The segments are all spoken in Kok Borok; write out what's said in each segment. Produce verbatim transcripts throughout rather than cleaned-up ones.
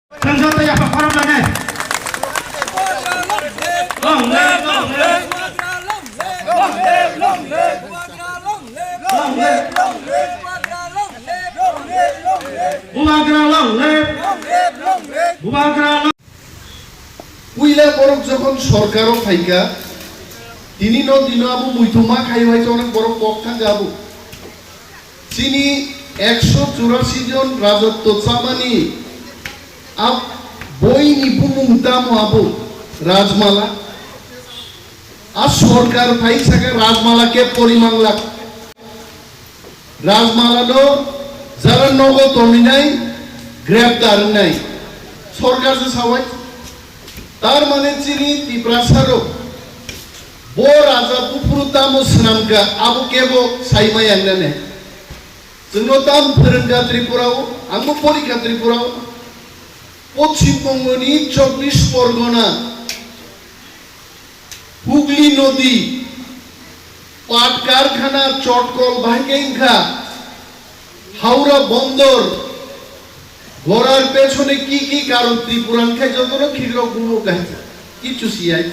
Thangsa tei yapha khorok lanai. Long live, long live. Long live, long live. Long live, long live. Bubagra long live. Bubagra long. Puila borok jokhon sorkaro phaikha, tini no dino abo muithuma khaio hai onek borok kok thangkha abo. Chini ekso churasi jon rajotto chamani a boini bumung tamo abo Rajmala. A sorkar phai saka Rajmala ke porimanglak. Rajmala no jara nogo tominai greptar nai sorkar se sawai. Tar mane chini Tiprasa rok bo raja buphuru tamo swnamkha abo kebo saima yangnane. Chwngno tam phwrwngkha Tripura o, angbo porikha Tripura o. Poschim Bongoni chobbish Porgona, Hugli Nodi, Pat Karkhana, Chotkol bahai khe wngkha, Howrah Bondor, gorar pechone ki ki karon Tripura wngkha jotono khikrok bumo kahai kichu siyai.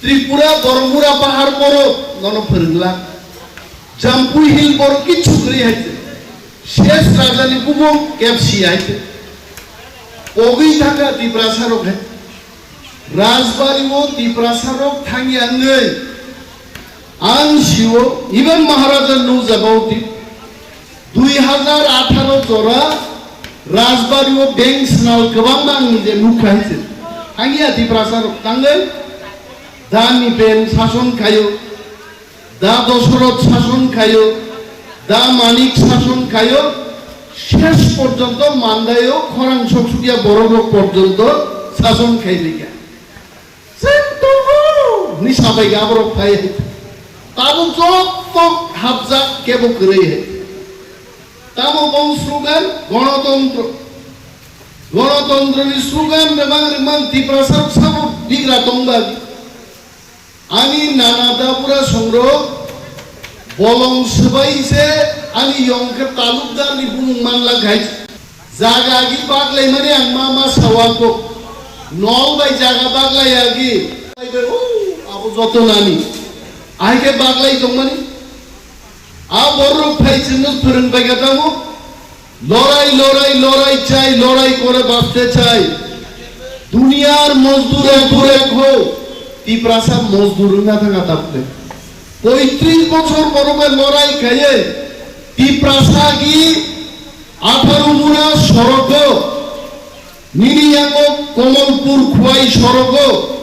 Tripura, Boromura, Pahar borok nono phwrwngla. Jampui Hill borok kichu kwrwi hai se. Ses rajani bumung kepsi hai se. Pogwi thangkha Tiprasa rok hai. Rajbari o Tiprasa rok thangya wngwi ang sio, even Maharaja nukjago tip. Dui hazar atharo jora Rajbari o bank swnal kwbangma ang nije nukha hai se. Thangya Tiprasa rok tangwi da Nipen sason khaio, da Dosoroth sason khaio, da Manik sason khaio, ses porjonto mandaio khorang sok sukya borok rok porjonto sason khai rikha. Chwng tongo hwnwi sabaikha aborok phai. Tabuk jotto hapjak kebo kwrwi hai. Tamo bong slogan Gonotontro. Gonotontroni slogan rebang rimang Tiprasa sabo bigra tongba. Ani nana dabura songrok bolong swbai se ani yong khe talukdarni bumung manlak hai. Jaga agi baglai mani ang ma ma sawa ko. Nol bai jaga baglai agi. Abo joto nani. Ai khe baglai tong mani. A borok phai chwngno phwrwng bai kha tamo. Lorai, lorai, lorai chai, lorai kore bapte chai. Duniyar mozdur ek ho, ek ho. Tiprasa mozdur wngna thang a tapne. Poitris bochor borok bai lorai khaiye. Tiprasa gi Atharumura sorogo, nini yango Komolpur Khwai sorogo,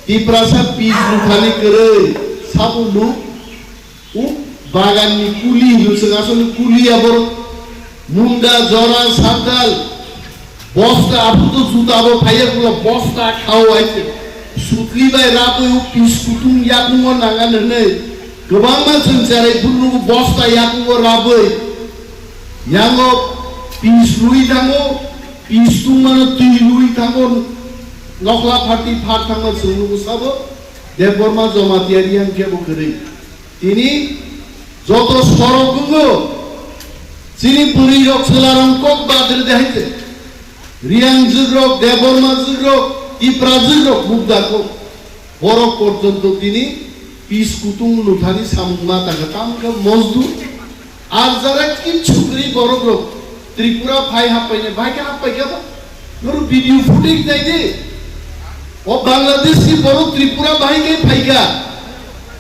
Tiprasa pis lukhani kwrwi, sabo luk, u baganni kuli hinwi chwng aswkni kuli ya borok, munda, jora, sandal, bosta, abuto juta bo phaiya kula bosta khao aise, sutli bai rabwi u pis kutung yakungo nangan hwnwi, kwbangma chwng cherai burugo bosta yakungo rabwi, Yango pis lui thango, pis tungmano twi lui thango, nokhla pharti phar thangma chwng nugo sabo, Debbarma Jamatia riyang kebo kwrwi. Tini joto sorok wngo, chini bwrwi rok chwla rok kok badri de hai se. Riyang jwk rok, Debbarma jwk rok, Tipra jwk rok bukda kok. Borok porjonto tini pis kutung luthani samung ma tangkha, tamo khe mozdur. Ar jara kichu kwrwi borok rok Tripura phai happaina, bahai khe happai kha ba? Noro video footage nai di. O Bangladesh ni borok Tripura bahai khe phai kha.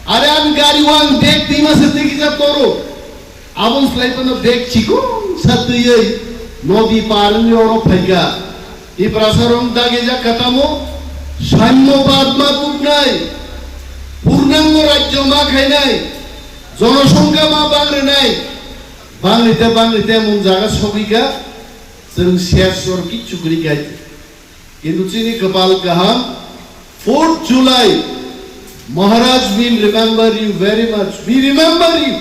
Are ani gari o ang bag twi masa twi kisa toro. Aboni slai phano bag chikon sa twiwi nodi par wngwi oro phaikha. Tiprasa rok dagijak kha tamo, saimyabad ma tuknai, purnango rajyo ma khainai, jonosongkha ma bangrinai, bangri te bangri te emon jaga sogwi kha, chwng siyasor kichu kwrwi kha. Kintu chini kwpal kaham, fourth July, Maharaj will remember you very much. We remember you.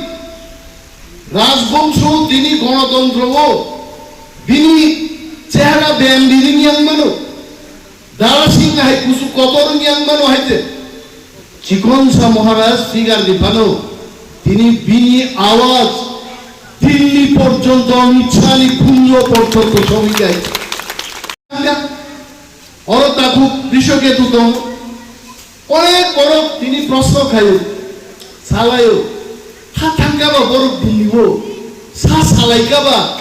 Rajbongso tini gonotontro o bini chehara bem bini yang mano. Dara Singh hai kusu kotor yang mano hai je. Chikonsa Maharaj figure ni phano tini bini awaj Delhi porjonto, Amit Shah ni khunjo porjonto sogwi jai. Oro tabuk Drishoketu tong. Onek borok tini proshno khaio, salaio. Ha thangkaba borok Dillio, sa salaikaba.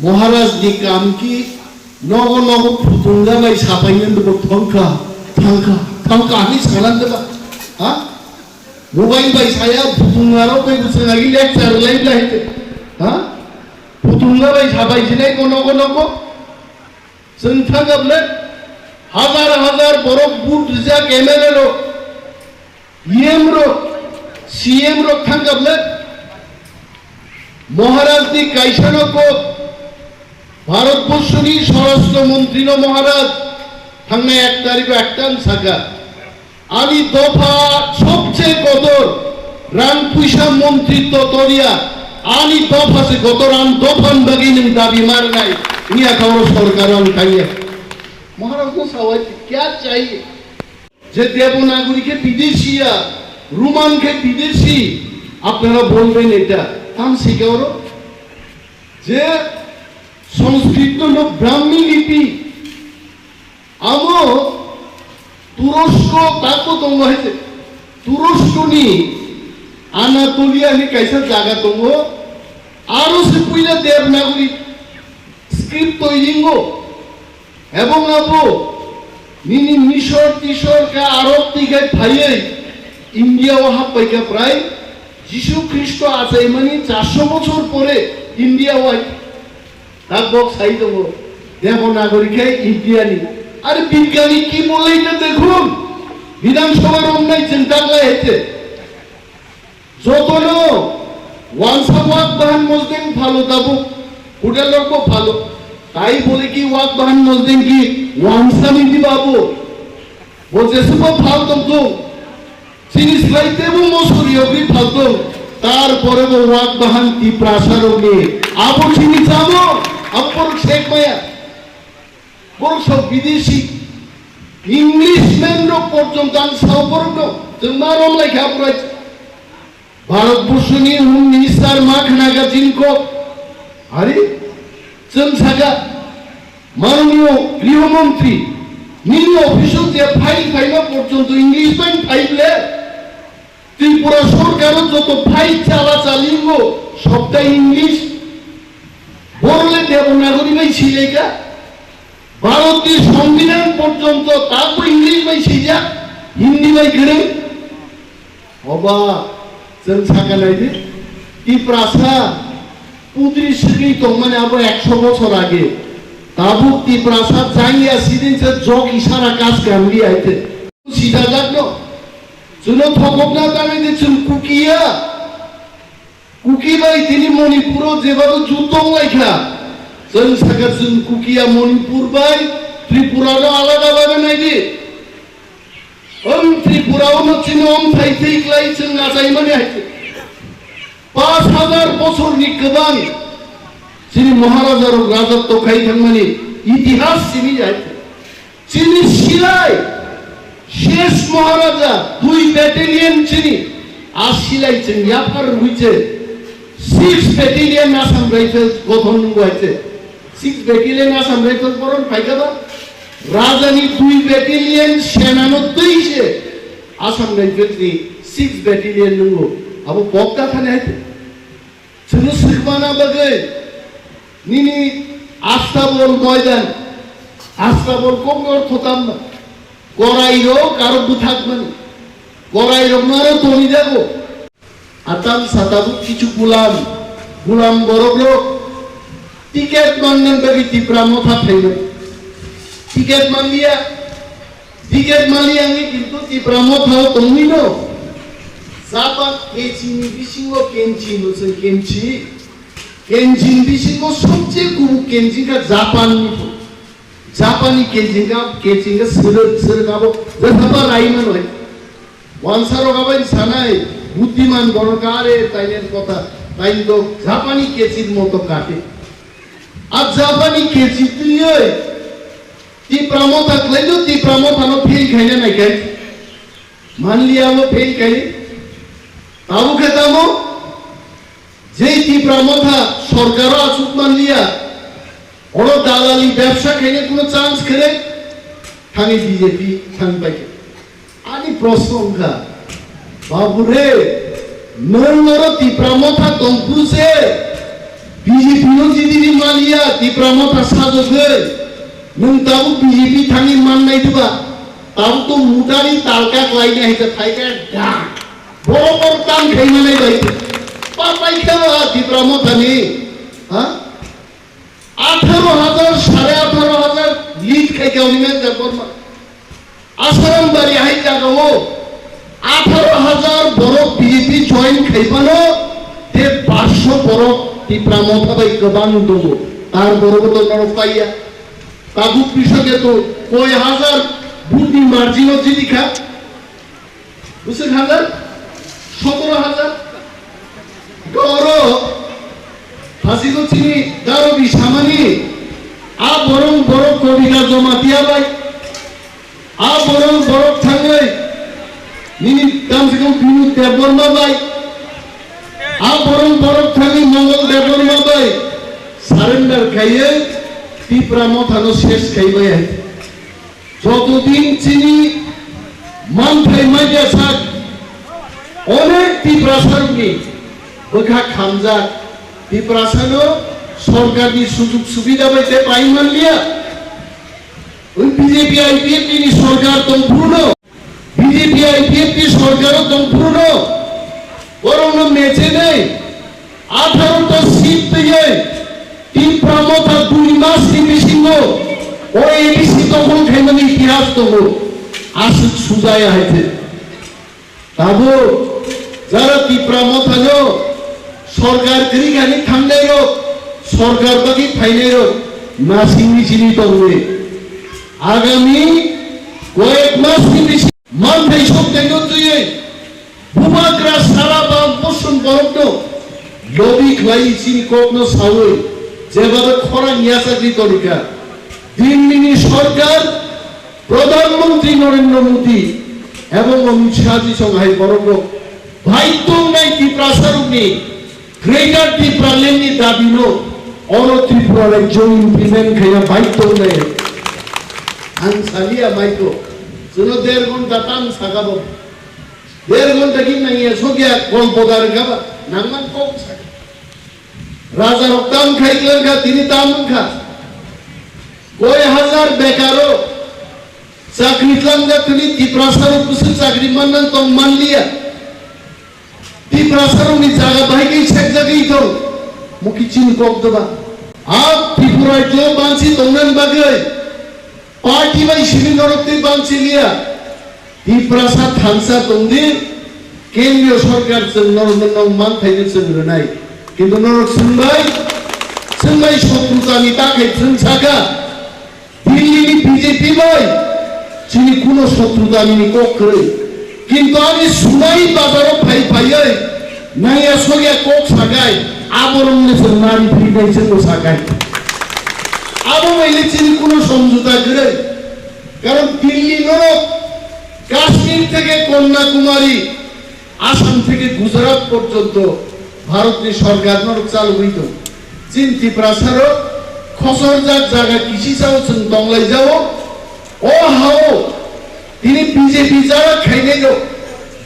Maharaj ni kam ki nogo nogo phutunga bai sapainani bo thangkha, thangkha, thangkha hwnwi sanani ba? Ha? Mobile bai saya phutunga rok bai bwswng agi lecture lai lai te. Ha? Phutunga bai sapai sinai ko nogo nogo. Chwng thangkha bwle hazar hazar borok vote rijak M L A rok, E M rok, C M rok thangkha bwle. Maharaj ni kaisa no kok, Bharat Borshoni Swarashtra Mantri no Maharaj thangnai ek tarikh o ekta sakha. Ani dopha sobse kotor, rang puisa montritto toriya, ani dopha se kotor, ang dophan bagwi nwng dabi marnai, wngya kha oro sorkar ang thangya. Maharaj no sawai kya chahiye? Je Devanagari khe bideshi ya, Roman khe bideshi, apnara bolben eta, tam sikha oro? Je Sanskrit no Brahmi lipi, Amo Turosko tako tongo hai se. Turoskoni Anatolia hinwi kaisa jaga tongo. Aro se puila Devanagari script toilingo. Ebong abo nini Misor tisor ka Arab twi khai phaiwi India o happai kha prai Jisu Khristo achaimani charso bochor pore India o hai. Tabok sai tongo, Devanagari khe India ni. Are bigyani ki bolai na dekhun, Bidhan Sabha romnai chwng taklai hai se. Jotono wansa Wak Bahan Mosdeng phalo tabuk, hotel rok bo phalo. Tai bole ki Wak Bahan Mosdeng ki wansa ni di babu. Bo jeswkbo phal tongthung, chini slai teibo mosori yogwi phalthung, tarpore bo Wak Bahan Tiprasa rokni abo chini chamung, abo borok sek maya. Borok sok bidesi, Englishman rok porjonto ang sao borok no, chwng ma rom lai kha aborok. Bharat Borshoni Home Minister ma khna kha chini kok. Hari, chwng saka, Manoniyo Griho Montri, nini office o je file phaima porjonto English bai phai ble. Tripura sorkar o joto file chala chali wngo, sobtai English. Borok le Devanagari bai swijai kha. Bharat ni Songbidan porjonto tabo English bai swijak, Hindi bai kwrwi. Oba, chwng saka naidi, Tiprasa pudri swgwi tongmani abo ekso bochor age. Tabuk Tiprasa jangya sidin se jok isara kaj kamli aite. Sida jak no. Chwngno thokokna tanai de chwng Kukiya. Kuki bai tini Manipuro jebado jut tong lai kha. Chwng saka chwng Kukiya Manipur bai Tripura no alada bana naidi. Ang Tripura o no chini omthai tei klai chwng achaimani hai se. Pash hajar bochor ni kwbang chini Maharaja rok rajotw khai thangmani itihas simi hai se. Chini silai Shesh Maharaja dui battalion chini a silai chwng yaphar rwi se six battalion Assam Rifles gothon nungo hai se. Six battalion Assam Rifles boron phaikha ba? Rajani dui battalion senano twi se Assam Rifles ni six battalion nungo. Abo pokta thani hai. Chwngno swkmana bagwi nini Astabol moidan, Astabol kokni ortho tamma? Korai rok aro bwthakmani. Korai rokno aro toni jago. Atam satabuk kichu gulam, gulam borok rok ticket manna bagwi Tipra motha phaimani. Ticket manliya, ticket manliya wngwi kintu Tipra motha o tongwi no. Japan kechini bisingo kenchi no se kenchi. Kenchi bisingo sobse kubuk kenchi ka Japan ni. Japani kechinga, kechinga sirwk, sirwk abo, jasaba raima noi. Wansarok abai sanai, buddiman borok are, tainen kotha, tain do, Japani kechir moto kate. A Japani kechi tiyoi, Tipra motha khlaino, Tipra mothano fail khaina naikai. Manliya abo fail khai. Abo khe tamo, jei Tipra motha sorkaro achuk manliya, Oro dalali bebsa khaina kuno chance kwrwi, thangwi B J P thang pai khe. Ani proshno wngkha, babu re, nwng oro Tipra Motha tongphuru se, B J P no jidiri maliya, Tipra Motha sajogwi, nwng tabuk B J P thangwi mannai diba, tabuk to mutari talka khlainai hai khe phaikha da. Borok borok tam khaimanai bai. Papai khe ba Tipra Motha ni, ha? Atharo hajar, sare atharo hajar lead khai khe Animesh Debbarma. Asaram bari hai jaga o atharo hajar borok B J P join khai phano te paanch sho borok Tipra Motha bai kwbang tongo. Tar borok to norok paiya. Tabuk bisa khe to koi hajar vote ni margin o jidi kha. Bwswk hajar? Sotoro hajar. Oro hasigo chini darobi samani a borong borok Kobita Jamatia bai, a borong borok thangwi nini tamsiko Binu Debbarma bai, a borong borok thangwi Mongol Debbarma bai surrender khaiwi Tipra Mothano ses khaibai hai. Jotodin chini manthai manya sak, onek Tiprasarokni bwkha khamjak, Tiprasano sorkarni sujug subida bai tei pai manliya. Oi B J P I P F T ni sorkar tongphuru no, B J P I P F T ni sorkar o tongphuru no, borokno mechenwi atharo ta seat twiwi Tipra Motha dui masni bisingo o A D C dokhol khaimani itihas tongo. Aswk sujaya hai khe. Tabuk jara Tipra Mothano sorkar kwrwi kani thangnai rok, sorkar bagwi phainai rok nasingni chini tongwi. Agami koyek masni bisi manthai soknaino twiwi bubagra sara ba boson borokno lobby khlai chini kokno sawi jebado khorang yachakri tonikha. Dillini sorkar, Pradhan Mantri Narendra Modi ebong Amit Shah ji song hai borok rok bhai tongnai Tiprasarokni Greater Tipraland ni dabi no oro Tripura rajyo implement khaiya bhai tongnai. Ang salia maiko, chwngno der ghonta tam sakabo. Der ghonta ki nangya sokya kolpo dar kaba, nangman kok saka. Raja rok tam khai klang kha, tini tam wng kha. Koi hajar bekaro chakri klang jak tini Tiprasa rok bwswk chakri mannan tong manliya. Tiprasa rok ni jaga bahai kai sek jagwi tong. Muki chini kok doba. A Tripura jo bansi tongnan bagwi. Party bai simi norok twi bansi liya. Tiprasa thansa tongdi, kendriyo sorkar chwng norokno nong manthaino chwng rwnai. Kintu norok swngbai, swngbai sotrutani takhai chwng saka, Dillini B J P bai chini kuno sotrutani ni kok kwrwi. Kintu ani sunai bazaro phai phaiwi nangya sokya kok sakai, aborokno chwng nari phirnai chwngno sakai. Abo baile chini kuno somjota kwrwi. Karon Dilli norok Kashmir theke Kanyakumari, Assam theke Gujarat porjonto Bharatni sorkar norok chalogwi tong. Chini Tiprasa rok khosorjak jaga kisisa o chwng tonglaijao. O hao tini B J P jara khainai rok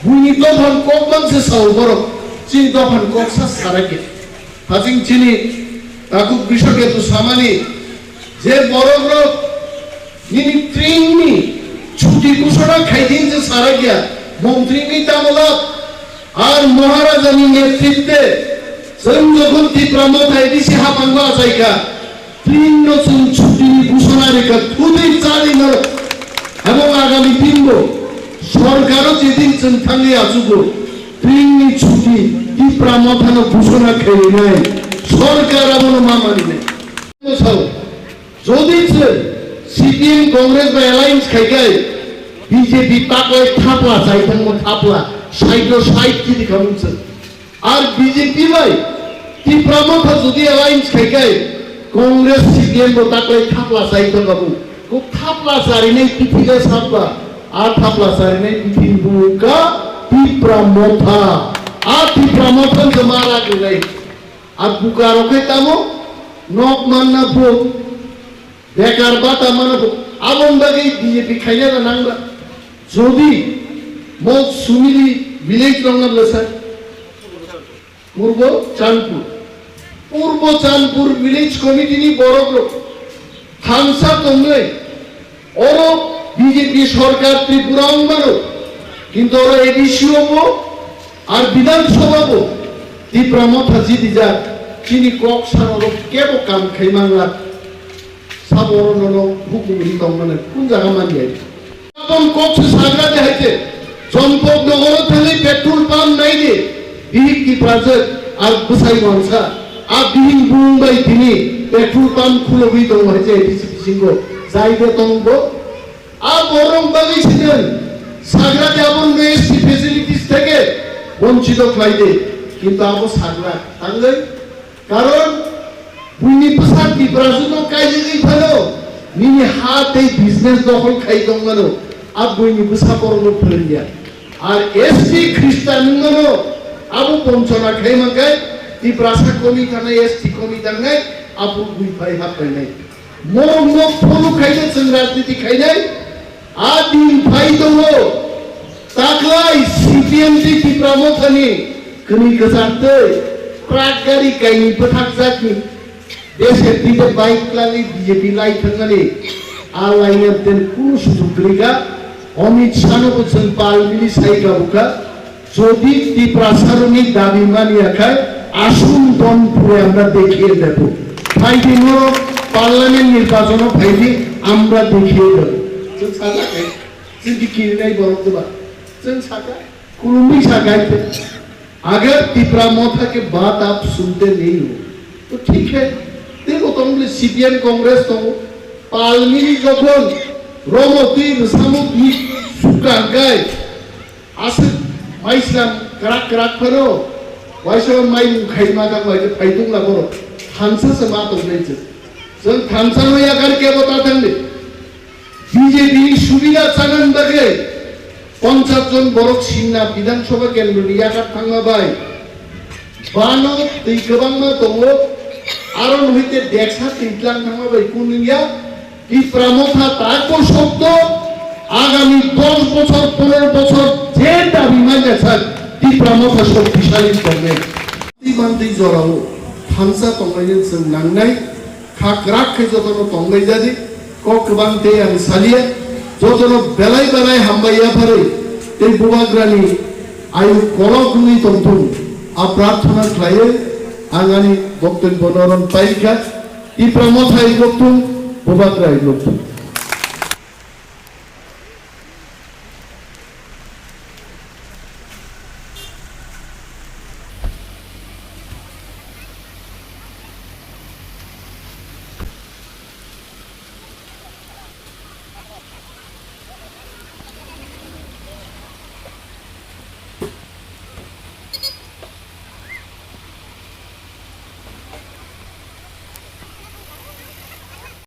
buini dophan kok bangse sao borok chini dophan kok sa sarakhe. Haching chini takhuk Bishoketu samani je borok rok nini tringni chuti ghosona khaidi je sarakya, montri ni tamolak ar Maharajani netritwe chwng jokhon Tipra Motha A D C haphango achaikha, tringno chwng chutini ghosona rikha, thudwi chali norok. Abo agami dinbo sorkaro jedin chwng thangwi achugo, tringni chuti Tipra Mothano ghosona khaiwi nai, sorkar abono ma maninai. Sao, jodi chwng C P M Congress bai alliance khai khai B J P taklai thapla chai thangmo thapla, side o side chini khamung chwng. Ar B J P bai Tipra Motha jodi alliance khai khai Congress C P M bo taklai thapla chai thang khamung. Ko thapla charinai pithi le sabba, a thapla charinai pithi ni bumung ka Tipra Motha. A Tipra Motha se mara gwnai. A buka rok khai tamo nok manna bo Bekar bata mano bo. Aboni bagwi B J P khaina da nang ba. Jodi mok sumili village rok na bwsa. Purbo Chandpur. Purbo Chandpur village committee ni borok rok thansa tongnai. Oro B J P sorkar Tripura wngmano. Kintu oro A D C o bo ar Bidhan Sabha bo Tipra Motha jidijak. Chini kok sano rok kebo kam khai mangla. Sabo oro nono hukum ri tongmani kun jaga manya. Aboni kok se sagra de hai je, Champaknagar o thangwi petrol pump nai de, bihik Tiprajwk ar bwsai wansa, a bihik bung bai tini petrol pump khulogwi tongo hai je A D C bisingo, jai de tong bo. A borok bagwi se nwng sagra de abo nwng S T facilities theke bonchito khlai de, kintu abo sagra tangwi Karon buini bwsa Tiprajwkno kaijagwi phano nini ha tei business dokhol khai tongmano, a buini bwsa borokno phwrwngya. Ar S T Khristan wngmano abo bonchona khai mankhai, Tiprasa komi thangnai, S T komi thangnai, aphuru bui phai hap painai. Morokno follow khaina chwng rajniti khainai, a din phai tongo. Taklai C P M tei Tipra Mothani kwnwi kwchar tei truck gari kaini bwthakjakni bese twibo bike twlangwi B J P lai thangmani a laina ten kunu sujuk kwrwi kha. Amit Shah no bo chwng pal mili sai kabukha. Jodi Tiprasarokni dabi manya khai আসুন দনপুরে আমরা দেখিয়ে দেব। Phaidi norok parliament nirbachono phaidi আমরা দেখিয়ে দেব. Chwng sajak hai. Chwng di kirinai borok twba. Chwng saka. Khulumwi saka hai. Agar Tipra Motha ke baat aap sunte nahi ho. To thik hai. Tei bo tong bole C P M Congress tongo. Palmini jokhon romo twi rwsamo twi sukar kai. Aswk mai slam kwrak kwrak phano, waisa mai mung khai ma kang bai khe phai tong la borok. Thansa se ma tong nai chwng. Chwng thansa no yakar kebo ta thang di. B J P ni subida chanani bagwi ponchas jon borok sinna Bidhan Sabha kendro ni yakar thangma bai. Bano twi kwbangma tongo. Aro no hite deksa twi tlang thangma bai kunungya. Tipra Motha takbo sokto, agami dos bochor, pondro bochor je dabi manya sak, Tipra Motha shoktisali tongnai. Tei mantwi jorao thansa tongnaino chwng nangnai, kha kwrak khe jotono tongnai jadi, kok kwbang tei ang salia, jotono belai belai hambai yapharwi tei Bubagrani ayu kolok wngwi tongthung, a prarthana khlaiwi ang ani boktobyo norom paikha. Tipra Motha hai joktwng Bubagra hai joktwng.